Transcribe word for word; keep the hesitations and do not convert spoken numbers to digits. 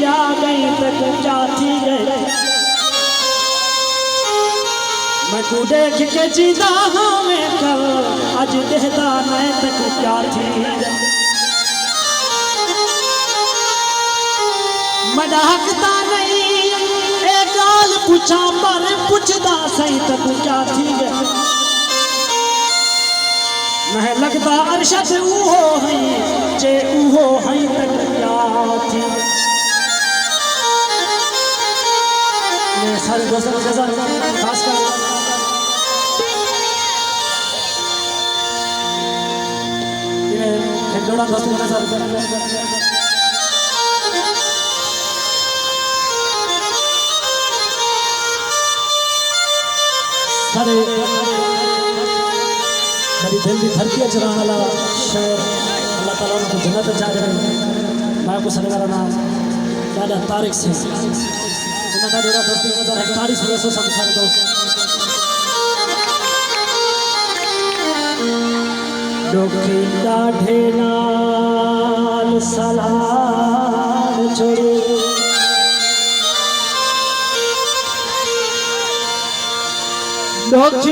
آ ڳئیں تیکوں کیا تھی ڳئے؟ میکوں ݙیکھ کے جیندا ہاویں کل، اڄ ݙیہدا نئیں تیکوں کیا تھی ڳئے؟ میݙا حق تاں نئیں اے ڳالھ پچھاں، پر پچھداں سئیں تیکوں کیا تھی ڳئے؟ میں لڳدا ارشد اوہو ہئیں، جے اوہو ہئیں تاں کیا تھی؟ میں سارے دوستاں کوں نظر خاص کر ایویں ہک جوڑا دوستاں کوں نظر سارے میݙی دل دی دھرتی اچ رہݨ والا شاعر، اللہ تعالیٰ انہاں کوں جنت اچ جاہ ݙیوے۔ میں کوں سݙݨ والا ناں ݙاݙا طارق سنگھ۔ انہاں دا جوڑا دوستاں کوں نظر ہک تاڑی سݨیسو سب سارے دوست۔ ݙکھ ݙاڈھے نال سلام چھوڑے۔ ݙکھ